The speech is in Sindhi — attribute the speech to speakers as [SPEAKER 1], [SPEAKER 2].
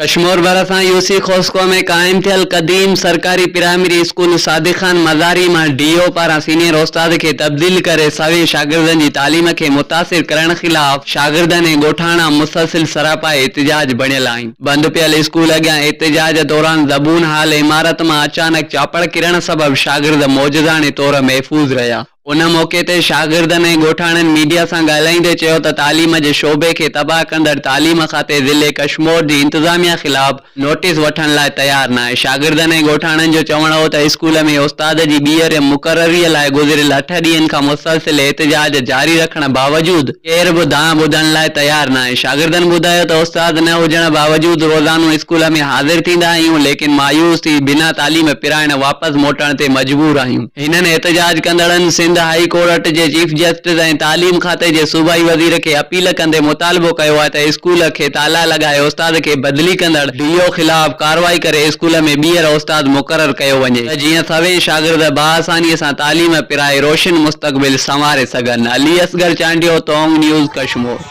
[SPEAKER 1] ڪشمور ڀرسان يو سي کوسڪو ۾ قائم ٿيل قديم سرڪاري پرائمري اسڪول صادق خان مزاري مان ڊي او پاران سينيئر استاد کي تبديل ڪري سوين شاگردن جي تعليم کي متاثر ڪرڻ خلاف شاگردن ۽ ڳوٺاڻا مسلسل سراپائي احتجاج بڻيل آهن. بند پيل اسڪول اڳيان احتجاج دوران زبون حال عمارت مان اچانڪ چاپڙ ڪرڻ سبب شاگرد معجزاڻي طور محفوظ رهيا. ان موقعي تي شاگردن ۽ ڳوٺاڻن ميڊيا سان ڳالهائيندي چيو ته تعليم جي شعبي کي تباهه ڪندڙ تعليم کاتي ضلعي ڪشمور جي انتظاميا خلاف نوٽيس وٺڻ لاء تيار ناهي. شاگردن ۽ ڳوٺاڻن جو چوڻ هو ته اسڪول ۾ استاد جي ٻيهر مقرري لاء گذريل اٺ ڏينهن کان مسلسل احتجاج جاري رکڻ باوجود ڪير به دانهن ٻڌڻ لاء تيار ناهي. شاگردن ٻڌايو ته استاد نه هجڻ باوجود روزانو اسڪول ۾ حاضر ٿيندا آهيون ليڪن مايوس ٿي بنا تعليم پرائڻ واپس موٽڻ تي مجبور آهيون. هنن احتجاج ڪندڙن سنڌ هائي ڪورٽ جي چيف جسٽس ۽ تعليم کاتي جي صوبائي وزير کي اپيل ڪندي مطالبو ڪيو آهي ته اسڪول کي تالا لڳائي استاد کي بدلي ڪندڙ ڊي او خلاف ڪارروائي ڪري اسڪول ۾ ٻيهر استاد مقرر ڪيو وڃي ته جيئن سوين شاگرد باآساني سان تعليم پرائي روشن مستقبل سنواري سگهن. علي اصغر چانڊيو، تونگ نيوز، ڪشمور.